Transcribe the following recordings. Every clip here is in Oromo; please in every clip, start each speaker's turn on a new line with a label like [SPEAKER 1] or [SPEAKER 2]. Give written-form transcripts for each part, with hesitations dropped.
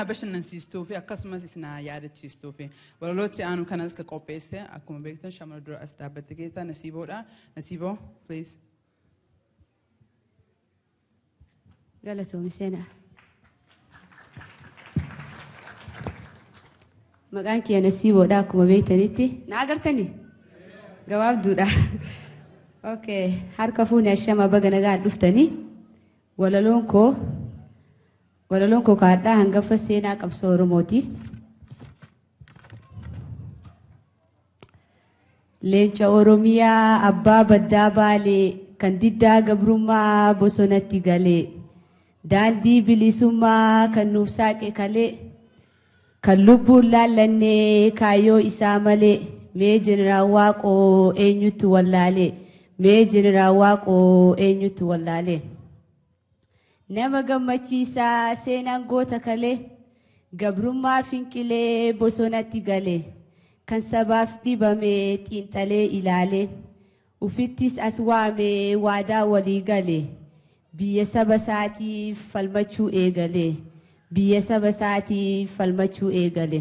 [SPEAKER 1] Bashannansiistuu fi akkasumas isin yaadachiistuu fi walalootti aanu kanas ka qopheesse akkuma beektan shamara dura as dhaabbatte keessaa Nasiiboodha. Nasiiboo, please.
[SPEAKER 2] Galatoomi seenaa. Maqaan kiyya Nasiiboodha akkuma beektanitti. Na agartanii? Gabaabduudha. Okay, harka fuuni ashama baga nagaan dhuftanii. Walaloon koo kaadhaa hangafa seenaa qabsoo Oromooti. Leenca Oromiyaa abbaa baddaa baalee kan diddaa gabrummaa bosonatti galee daandii bilisummaa kan nuuf saaqe kalee kan lubbuun laallannee kaayyoo isaa malee, mee Jeneraal Waaqoo eenyutti wallaalee? Mee Jeneraal Waaqoo eenyutti wallaalee? Nama gammachiisaa seenaan goota kalee gabrummaa finqilee bosonatti galee kan sabaaf dhibame xiinxalee ilaalee ufittis as waamee waadaa walii galee biyya saba isaatiif falmachuu eegalee, biyya saba isaatiif falmachuu eegale.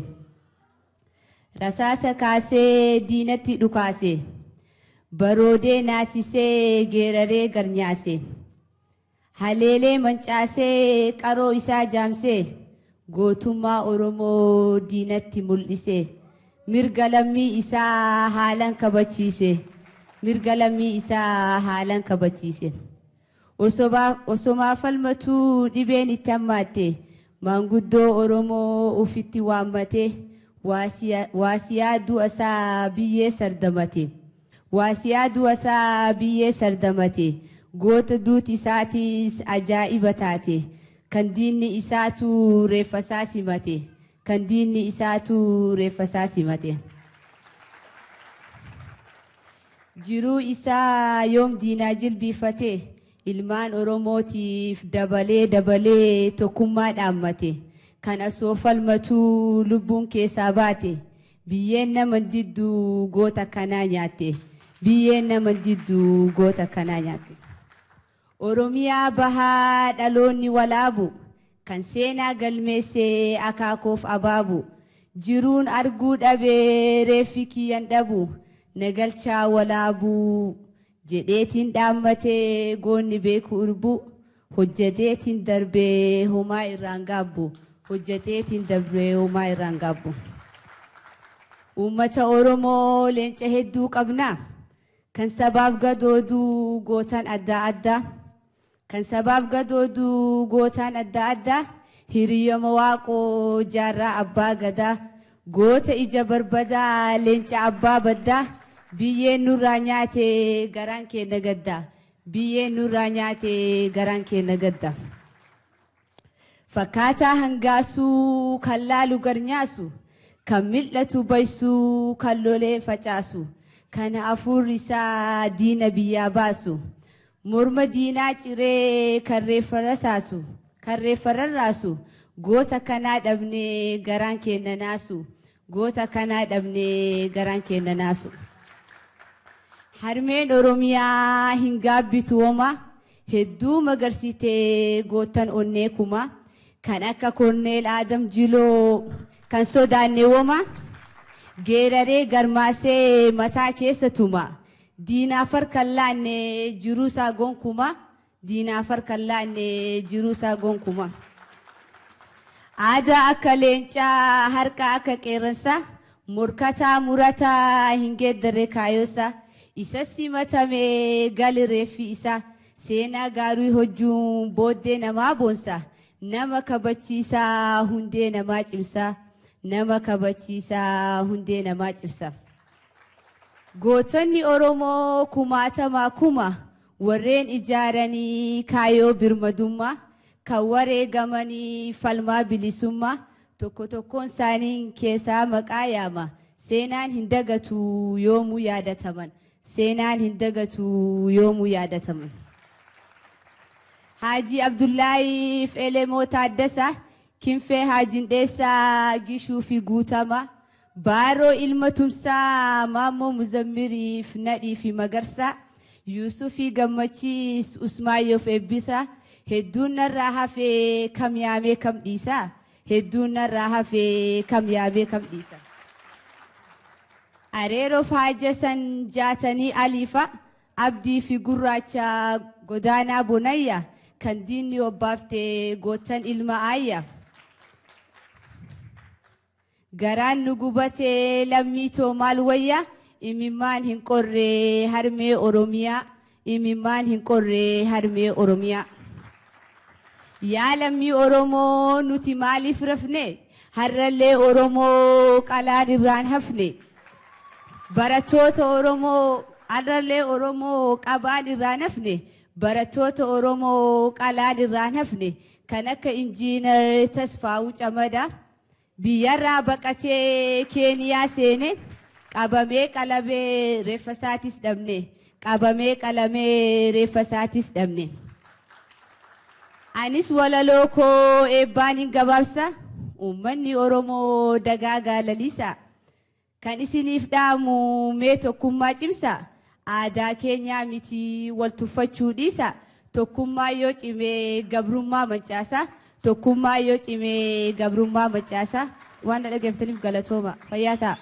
[SPEAKER 2] Rasaasa kaasee diinatti dhukaase, baroodee naasisee geeraree garnyaase. Haleelee mancaasee qaroo isaa jaamsee gootummaa Oromoo diinatti mul'ise. Mirga lammii isaa haalaan kabachiise. Mirga lammii isaa haalaan kabachiise. Osomaa falmatuu dhibeen itti hammaatte, maanguddoo Oromoo ufitti waammatee waasiyaa du'a isaa biyyee sardamate. Waasiyaa du'a isaa biyyee sardamate. Goota duuti isaatis ajaa'iba taate. Kan diinni isaatu reeffa isaa simate. Kan diinni isaatu reeffa isaa simate. Jiruu isaa yoom diinaa jilbiifate, ilmaan Oromootiif dabalee dabalee tokkummaa dhaammate. Kan asoo falmatuu lubbuun keessaa baate. Biyyeen nama didduu goota kanaa nyaatte. Biyyeen nama didduu goota kanaa nyaatte. Oromiyaa bahaa dhaloonni walaabu kan seenaa galmeessee akaakoof abaabu, jiruun arguu dhabee reeffi kiyyan dhabu nagalchaa walaabuu jedheetiin dhaammatee, goonni beeku urbu hojjeteetiin darbee homaa irraan gaabbu, hojjeteetiin darbee homaa irraan gaabbu. Uummata Oromoo, leenca hedduu qabna kan sabaaf gadooduu gootan adda addaa. Kan sabaaf gadooduu gootaan adda addaa, hiriyooma Waaqoo, jaarraa abbaa gadaa, goota ija barbadaa, leenca abbaa baddaa, biyyeen nurraa nyaate garaan keenya gadda, biyyeen nurraa nyaate garaan keenya gadda. Fakkaataa hangaasuu kan laalu garnyaasu, kan mil'atu baysuu, kan lolee facaasu, kan hafuurri isaa diina biyyaa baasu. Morma diinaa ciree kan reeffa rasaasu, kan reeffa rarraasu, goota kanaa dhabnee garaan keenya naasu, goota kanaa dhabnee garaan keenya naasu. Harmeen Oromiyaa hin gaabbitu homaa, hedduu magarsitee gootan onnee kuma, kan akka Korneel Adam Jiloo kan sodaanne woma, geeraree garmaasee mataa keessa tuma. Diinaaf harka laanne jiruusaa gonkuma, diinaaf harka laanne jiruusaa gonkuma. Aadaa akka leencaa, harka akka qeerransaa, morkataa murataa hin geeddarre kaayoosaa, isa simatamee gali reeffi isaa, seenaa gaarii hojjuun booddee namaa boonsa, nama kabachiisaa hundee namaa cimsaa, nama kabachiisaa hundee namaa cimsa. Gootonni Oromoo kumaatamaa kuma warreen ijaaranii kaayyoo birmadummaa, kan wareegamanii falmaa bilisummaa, tokko tokkoon isaanii keessaa maqaa yaama. Seenaan hin dagatu yoomuu yaadataman. Seenaan hin dagatu yoomuu yaadataman. Haajii Abdullaahi Elemoo Taaddasaa, Kinfee Haajiin Dheessaa, Gishuu fi Guutamaa, Baaroo Ilma Tumsaa, Maammoo Muzammiriif Nadhii fi Magarsaa, Yuusufii Gammachiis, Usmaayyoof Eebbisaa, hedduun narraa hafee kam yaamee kam dhiisaa. Hedduun narraa hafee kam yaabee kam dhiisa. Areeroo faajasan jaatanii aliifa abdii fi gurraacha godaanaa bonayya kan diinni obbaaftee gootan ilma aayya. Garaan nu gubatee lammii too maal wayya imimmaan hin qorree harmee Oromiyaa imimmaan hin qorree harmee Oromiyaa. Yaa lammii Oromoo nuti maaliif rafne har'allee Oromoo qalaan irraan hafne. Barattoota Oromoo har'allee Oromoo qabaan irraan hafne barattoota Oromoo qalaan irraan hafne kan akka injiinar Tasfaa'uu Camadaa biyyarraa baqatee Keeniyaa seene qabamee qalabee reeffa isaatis dhabne qabamee qalamee reeffa isaatis dhabne. Anis walaloo koo eebbaan hin gabaabsa uummanni Oromoo dagaagaa lalisa. Kan isiniif dhaamu mee tokkummaa cimsa aadaa keenyaa miti wal tuffachuu dhiisa tokkummaa yoo cimee gabrummaa mancaasa tokkummaa yoo cimee gabrummaa mancaasa waan na dhaggeeffataniif galatooma fayyaa ta'a.